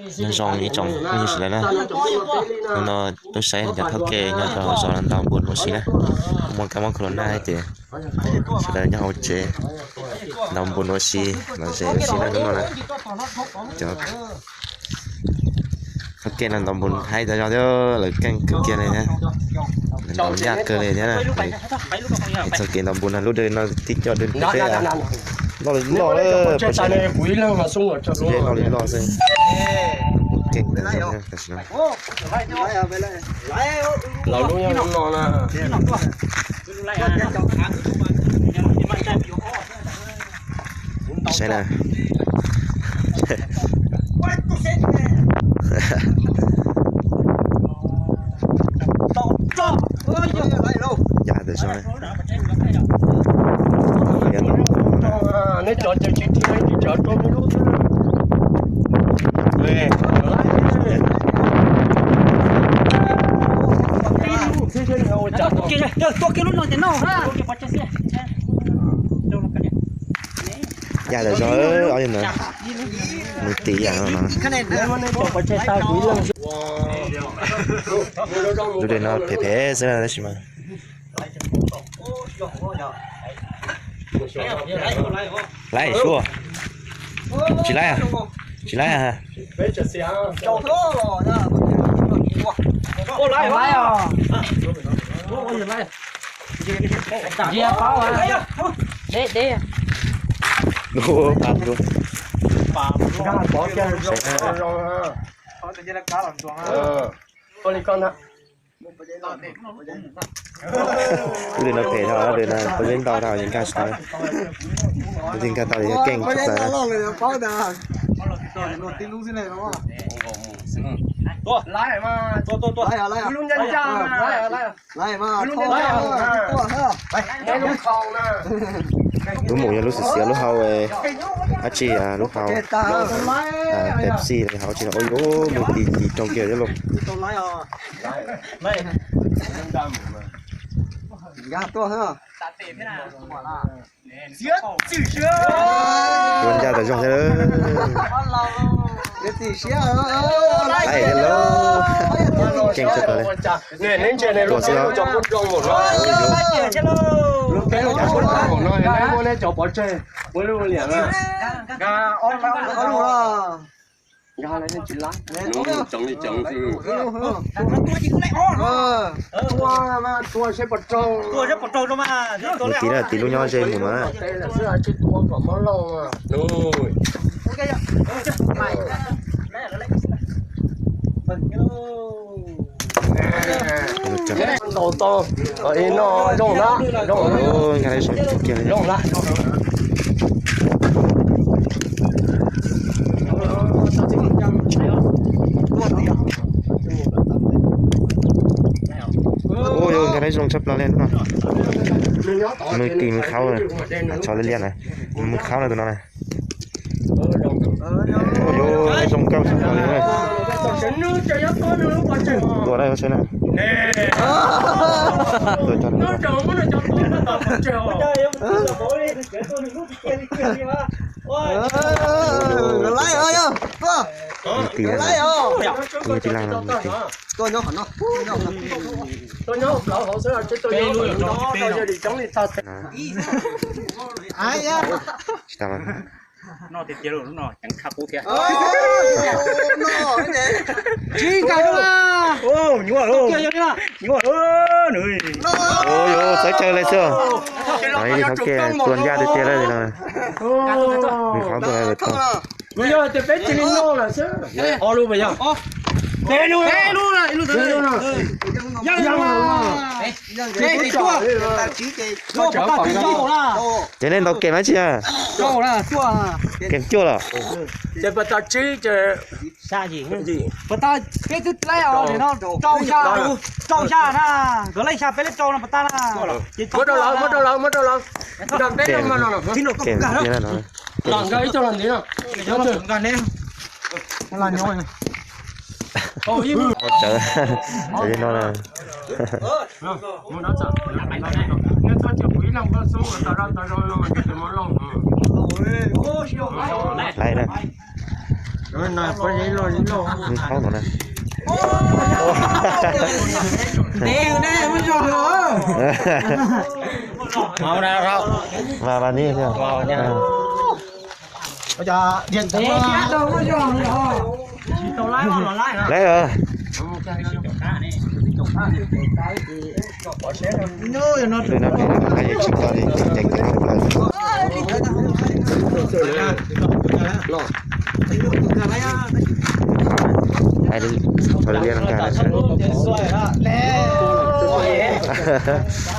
Nyob zoo ib tsoom phooj ywg sawv daws na, hnub no tuaj saib cov thauj ke nyob rau zos ntaus npun ua si na, muaj kab mob corona ces sawv daws nyob hauv tsev ntaus npun ua si, lom zem ua si na hnub no na. Cov thauj ke no ntaus npun haib tau zog thiab lawv keej kawg kiag li thiab, lawv ntaus ncaj kawg li thiab. Txoj kev ntaus npun no lub dawb no tib co dawb peb, loj li loj, loj li loj xwb. Keej tau zog thiab tam sim no. Saib na. Ncaj tau zog. Ncaj tau zog, ob yam ntawd nws tiv yam no. Lub dej no phem phem xwb na tab sis mas. Laib suab. Tsis laib, tsis laib. Ntsia paub, deb deb. Lub dej no phem dhau, lub dej no pob zeb ntau dhau, yeej nkag tsis tau. Yeej nkag tau, yog keej tsis tau. Lub mus yog lub xiav xiav lub hau, dab tsi lub hau, Pepsi hauv tsis no, ua yuav mus tis tis rooj kiag thiab lauj. Ua ncaj tas zog thiab. Laib thiab lauj. Keej tshaj plaws li. Tua xwb os. Tus tiv na, tiv lub nyob ze mus no na. Ntaus tau ib no zoo na, zoo na. Ua yuav nkag neb zoo tshaj plaws li no. Mws tis mws khaub, tso liab liab na. Mws khaub no tus no na. Ua yuav zoo nkauj tshaj plaws li na. Tua dab tsi na. Tua tso na. Mws tis, mws tis laj no, mws tis. Tsis tas mas. Nyuaj, nyuaj, txawv tsawg li xwb. Thauj ke tua ncaj tiag tiag li no. Nws qhov tua tau. Kuv yog tias peb cia li noj lawm xwb. Ob lub puas yog? Peb lub. Ces nej ntaus kem dab tsi? Kem cuaj los? Peb twb laib os, rau xya, rau xya na, nkawd laib xya peb laib rau no pas tag na. Muab rau lawv, muab rau lawv, muab rau lawv. Los nkag ib co los ntiv no. Tsawv, tsawv no na. Laib na. Qhov no na. Và và đi theo. Đấy rồi. Từ năm nay là hai giờ chín giờ thì chạy chạy cái gốc là hai đi thôi đi ăn cà.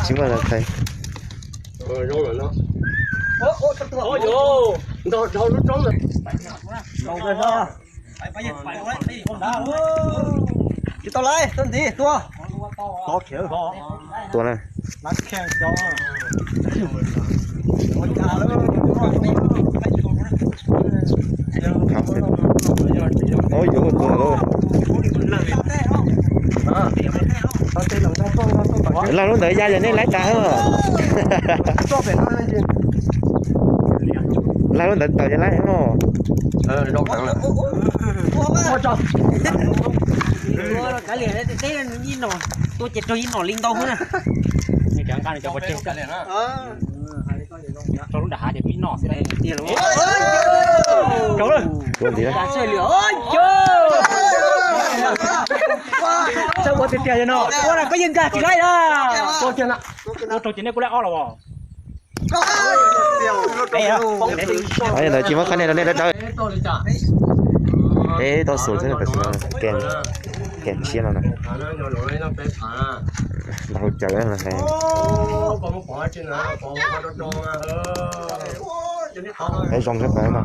Chứ mà là thầy. Tsis tau lawm, tau ntxiv, tua. Tua na. Oj, yuav tua lauj. Laj lub ntawd ya yog nej laib tas. Laj lub ntawd tau yog laib no. Tua ces raug ib nom li ntau na. Rau lub nram hav ces ib nom xwb. Rau lawm. Ua tiag tiag no. Ua na koj yeej nkag tsis laib na. Ua rau ces nej kuj laib ob los. Ntawd tsis muab qhab nej rau nej dawb dawb. Eb, tau xus xwb, kem siab no na. Npau caws na. Peb zoo thiab peb no.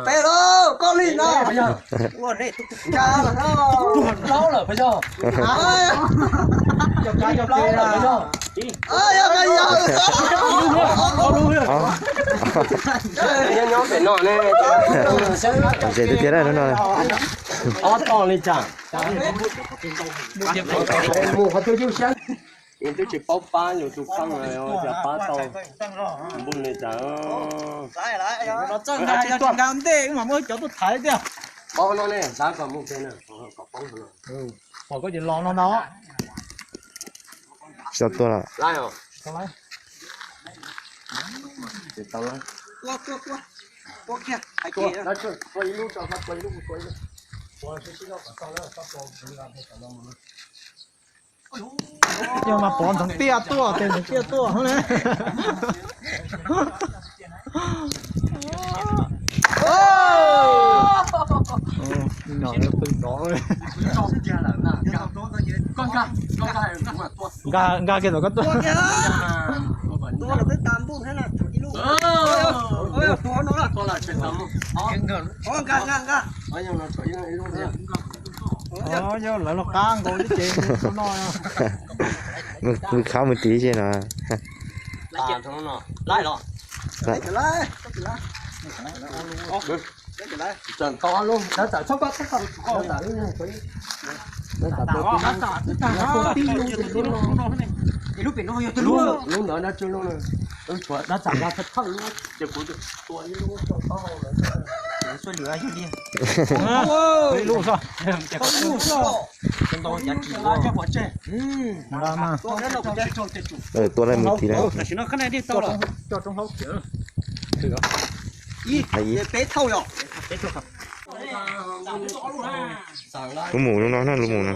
Peb lauj, koj li no. Nkag lawm no. Plaub lawm peb yog. Cov kab cov plaub lawm peb yog. Nyob pem no ne. Ntses twb tiag na hnub no. Ob tog li cas. Mus qhov twg yug siab. Yus twb tsis paub pab yus tus kheej, cas pab tau npug li cas. Nkag ntej mas muaj cov tuaj thaiv tiag. Paub no ne, xav kom mus pem na, kom paub no. Pom koj ces los no ntag. Tsis tau tua lawm. Laib os. Tsis tau laib. Tua, tua, tua. Tua kiag. Tua, tua ib lub tso, tua ib lub, tua ib lub. Yog mas pov ntxeev tiaj tuaj, tes ntxeev tiaj tuaj ne. Pw nrov. Nkag, nkag kiag tom koj tuaj. Yog lawv los qab nkaus ces no. Mus khab mus tiv ces no. Lub ntawd no tsw lub, tshuav dab tsam nkag thawj lub ces kuv tua ib lub rau taub hau lawm. Ib lub xwb. Tua lawm mus tiv lawm. Tam sim no khab na dig tau lawm. Lub mus lub no na, lub mus no.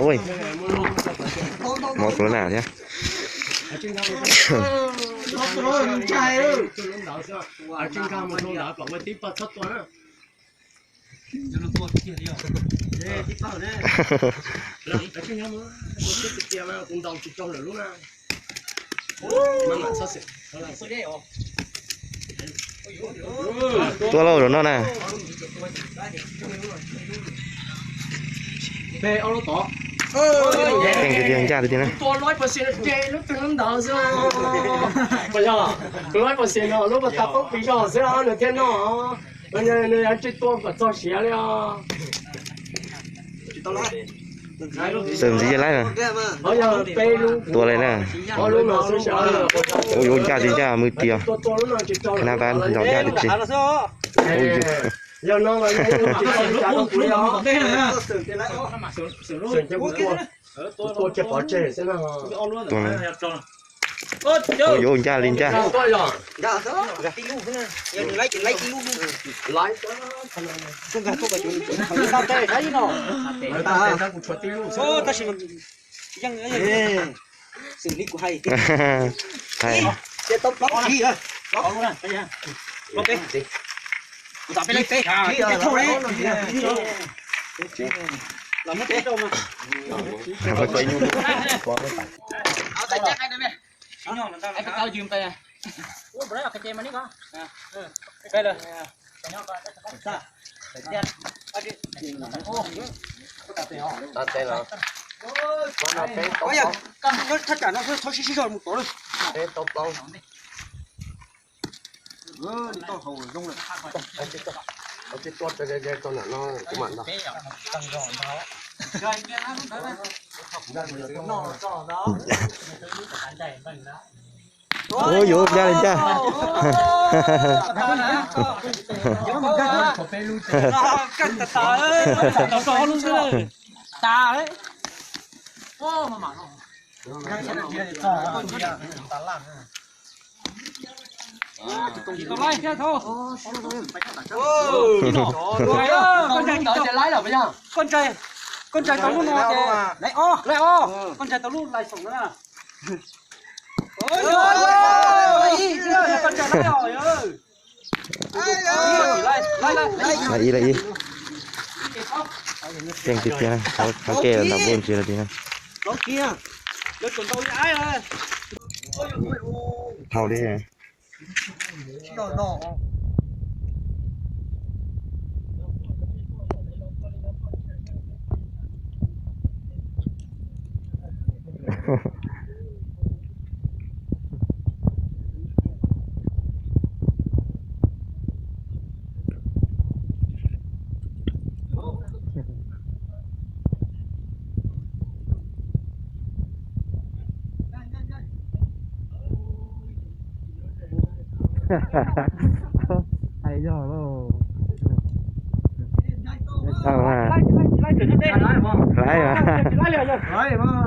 Ui, mov tuav na thiab. Tua lauj, zaum no na. Keej tiag tiag, ncaj tiag tiag na. Lub pas tas poob pis zog xwb nws thiaj noj. Nws tsis tua kom txog siav li os. Xwm ntxiv yog laib na. Tua li na. Ua yuav ncaj li ncaj, muaj tias na, tab ntaus ncaj tiag tiag. Ua yuav. Ua yuav ncaj li ncaj. Hais. Thaj tsam no thov sib sib zog mus tod lawm. Ua yuav ncaj li ncaj. Koj ntshai tau lub no ces laib ob, laib ob, koj ntshai tau lub lais xoom na. Laib ib, laib ib. Keej tiag tiag, qhov kev ntawm npauj ntsis los tiag. Thaum li. Hais yog lauj. Hlais mas.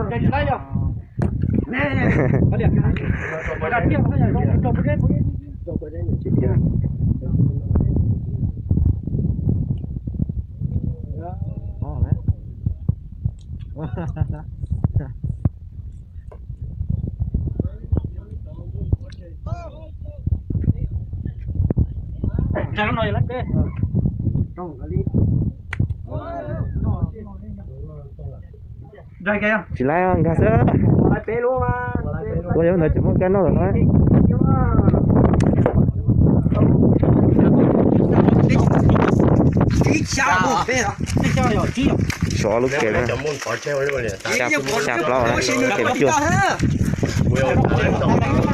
Tsis laib nkag xwb. Ua yuav ntawd tsis muaj kab noj lawm no. Sov lub kev na. Xya plaub na, kev cuaj. Laib, laib, laib.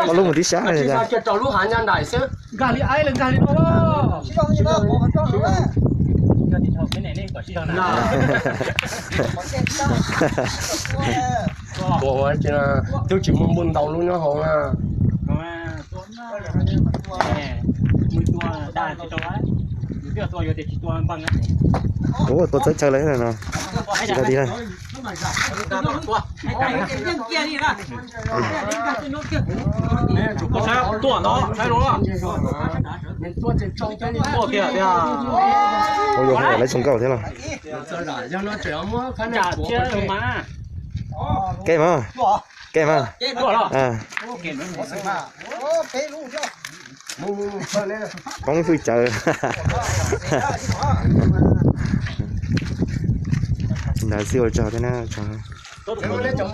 Ob lub mus tib sab. Nkag li aib li nkag li no. Tua ua tsi na, twb tsis muaj npua ntau lub nyob hauv na. Ua tua txawb chaw lawm no. Tsis tau ti na. Ua yuav lawv zoo nkauj thiab los. Kev mas, kev mas. Poob fwj cawv. Ntawd xwb ua tsaug thiab na.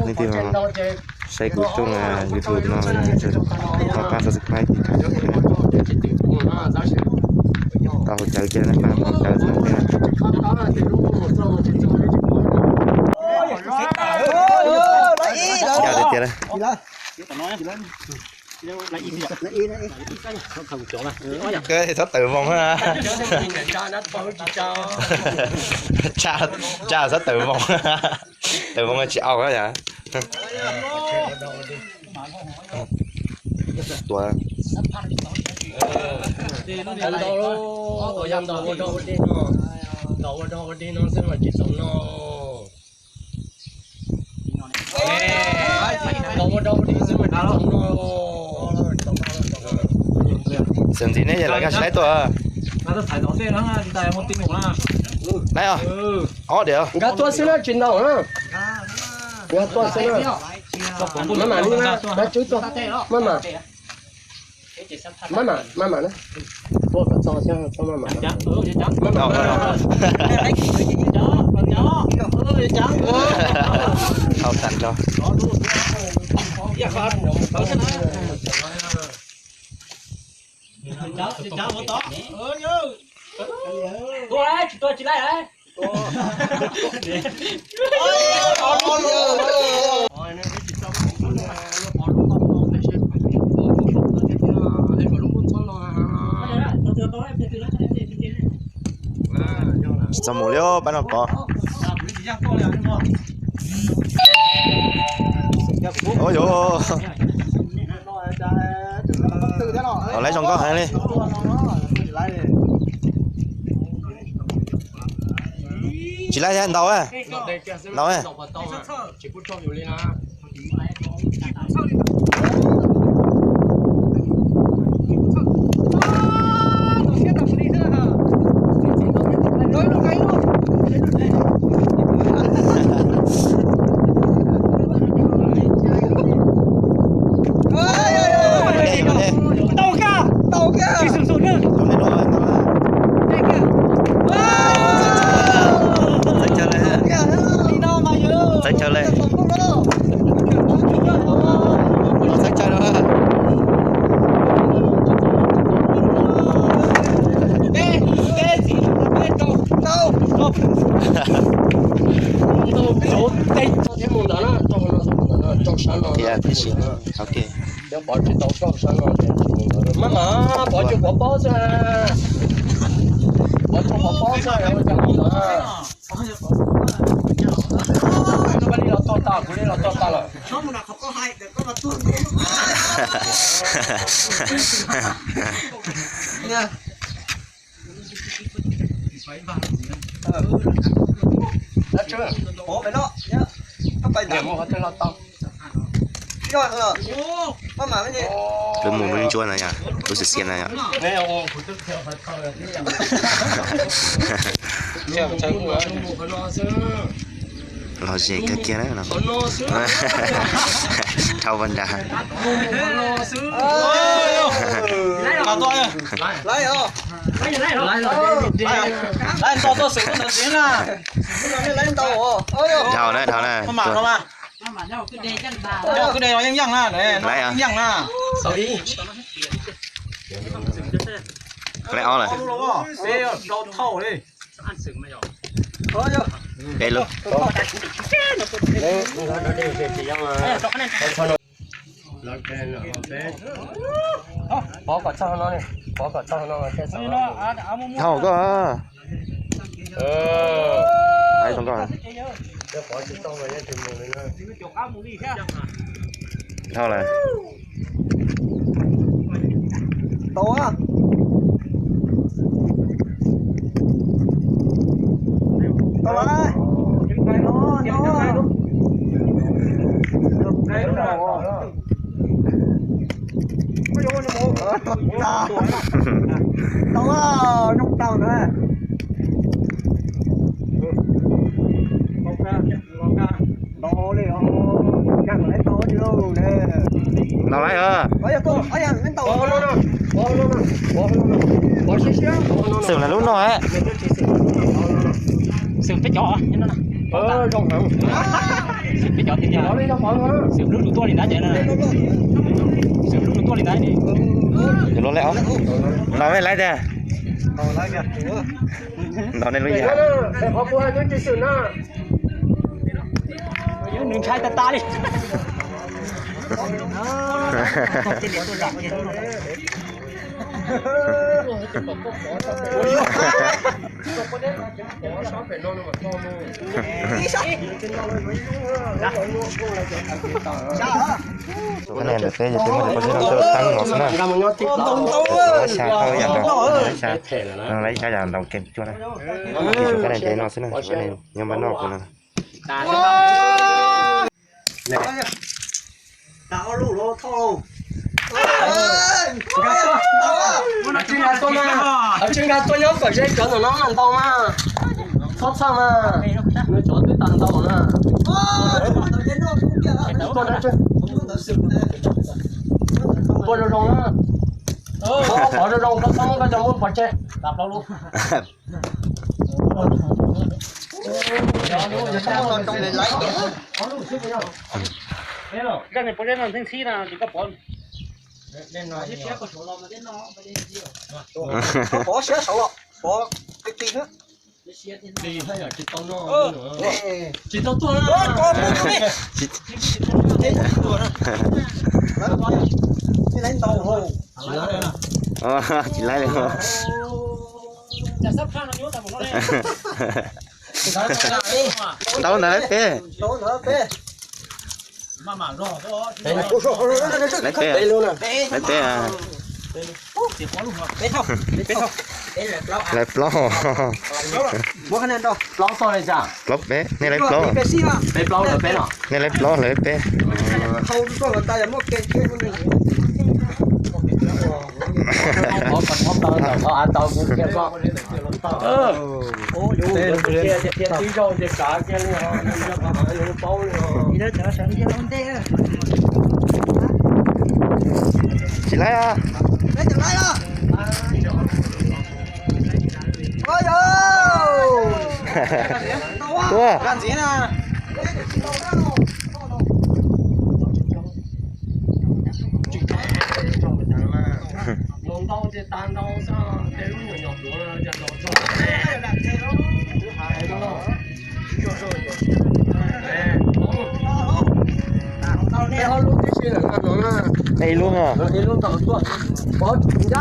Leej twg saib kuv tshooj YouTube no, pab subscribe kis kawm thiab. Tau haus cawv cia pab haus cawv txhob peb. Caj tiag tiag. Txhob tawm voos na. Tsa txhob tawm voos. Tawm voos tsis au na yom. Tua. Xyov ntxiv ne yog lawv nkag tsis laib tuaj. Laib os. Ob diam. Nkag tuaj xwb na, tsis ntau na. Nkag tuaj xwb na. Maj mam li na, dab tswb tuaj. Maj mam. Maj mam, maj mam na. Tua kom txog thiab txhob maj mam. Maj mam. Thau tas tso. Tsis txog mus li pab no pov. Ua yuav, laib zoo nkauj heev li. Tsis laib thiab, ntau, ntau. Tau kawg, tau kawg. Txawv chaw lawm. Txawv chaw lawm. Txawv chaw lawm. Thiab, thiab si. Ok. Maj mam, pov tseg quav pob xwb. Pov tseg quav pob xwb, ua cas mus ntawd. Koj li los txog tas, kuv li los txog tas lawm. Lub mus lub ntsuab no yom, lub xiav xiav no yom. Los ze kawg kiag na no. Dhau ua nrad. Dhau na, dhau na. Laib os. Laib ob lawm. Peb lub. Dhau koj. Hais rau koj. Dhau lawm. Tau a. Tau a. Tau a, zoo tau na. Ntaus lawm. Xwm lawv lub no. Xwm peb cov. Xwm peb cov tiag tiag. Xwm lub tus tuaj li ntawd ces, xwm lub tus tuaj li ntawd. Ntaus nej laib tiag. Ntaus nej lub yam. Nws ntshai tas tas li. Pab neeg ntawm peb ces peb muaj cov paj zeb no tuaj teeb no xwb na. Lawv xya thauj ib yam nraus, lawv xya, lawv xya yam nraus kev cuag na. Pab neeg ces no xwb na, pab neeg nyob npaj noj kuv no. Tsis nkag tuaj nyob kom ze cov ntawm no mas ntau mas. Txhob txhawj mas, nws cov twb tas ntau na. Tua zoo zoo na. Qhov zoo zoo koj txhob muab koj cov npua pov tseg. Pov siab saud los pov qis qis na. Tsis tau tuaj na. Tsis laib li. Ntau ntawd peb. Lawv peb, lawv peb. Lawv plaub. Plaub peb, nej lawv plaub. Nej lawv plaub, lawv peb. Tsis laib os. Tuaj. Ib lub no. Ncaj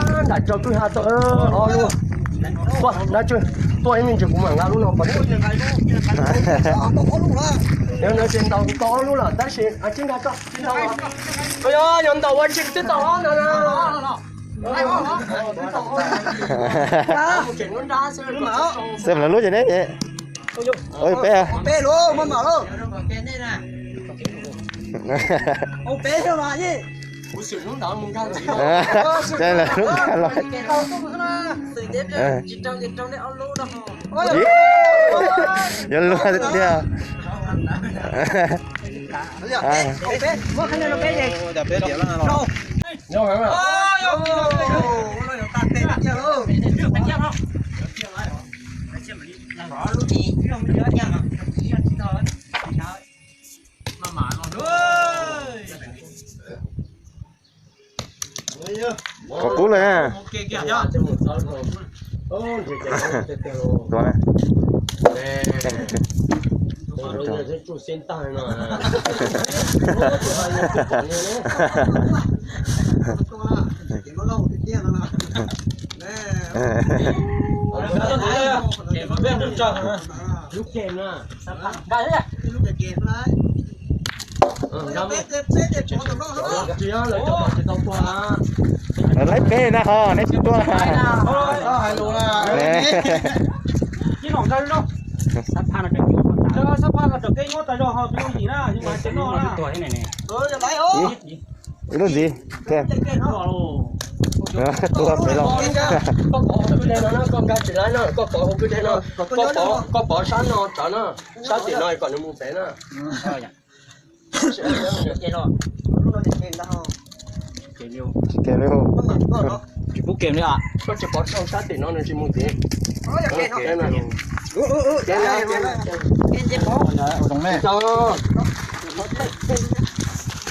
nram tsaus kwj ha tau ob lub. Tuaj, tuaj ib me ntsis kuv mam nqa lub no pov tseg. Yog no ces ntaus tau ob lub lawm tab sis tsis nkag tso. Yog, yog ntaus ua tsis twb tau ob no na. Xwm lawv lub ces neb ces. Ua peb. Lawv lub nkag los. Yuav luag tiag. Qhov kub lawm. Tuaj na. Lub ke na. Tsis, lawv cov tsis tau tuag na. Laib peb na ho neb tsis tuag. Ib lub ntxiv. Tuag pem los. Koj pov hauv kwj deg no, koj nkag tsis laib no, koj pov hauv kwj deg no, koj pov sab no tod na, sab tim no kom nws mus pem na. Tsis ke li. Koj tsis pov txog sab tim no nws tsis mus tiv.